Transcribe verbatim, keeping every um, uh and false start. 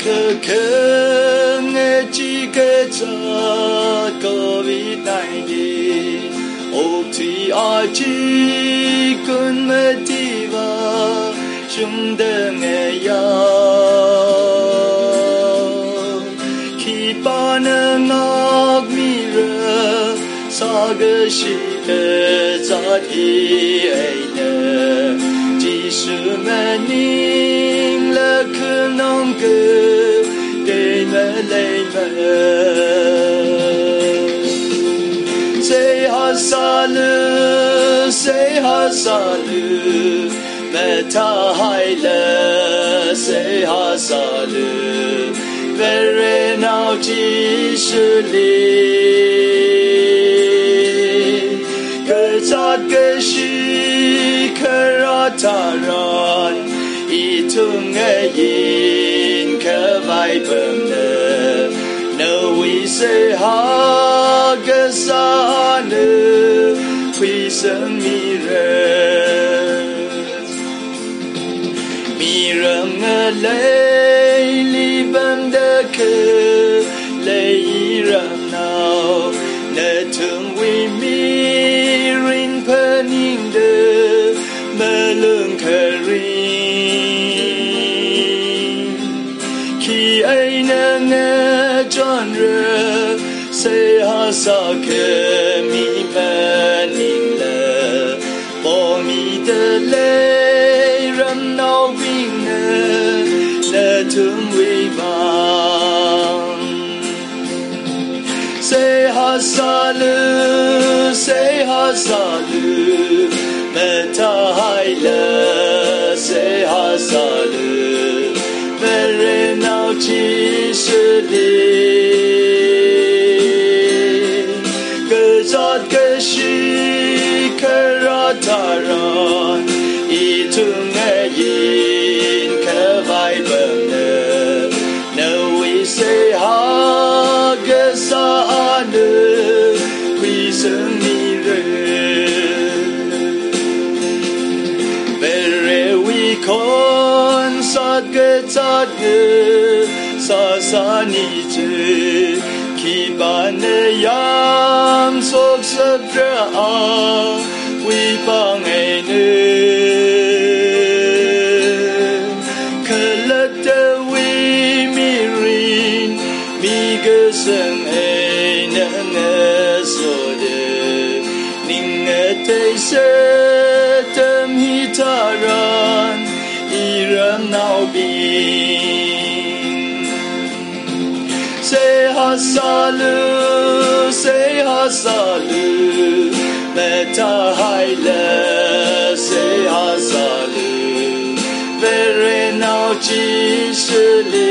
Kakhange chikazā covid nineteen, okthui aja kun mativa shungda ngayā. Khipāna ngākmira sākashi kazāt hi eina, Jishu maningla khanang katei maleimana. Seihā sālu, seihā sālu, mathāhaila seihā sālu, Varenao Jishuli. Kazāt kashi kharā tharan, ithum ngayin khavai pamna, nawui seihā kasāna khuisangmira. Miram ngaleili pamda khalei iramnao, nathumwui mirin phaningda malung kharing. Khi eina ngachonra, seihā sākhami maningla, pomida lei ramnaobingna nathumwui vang. Seihā sālu, seihā sālu, mathāhaila seihā sālu, Varenao Jishuli. Kazāt kashi kharā tharan, ithum ngayin khavai pamna, nawui seihā kasāna khuisangmira. Varewui khon sātkazāt kasā sāni chi, khipāna yamshok sakra awui pāng eina. Khalattawui mirin mikasang eina ngasoda, ning ngateisā atam hitharan, iramnaobing. Seihā sālu, seihā sālu, mathāhaila seihā sālu, Varenao Jishuli.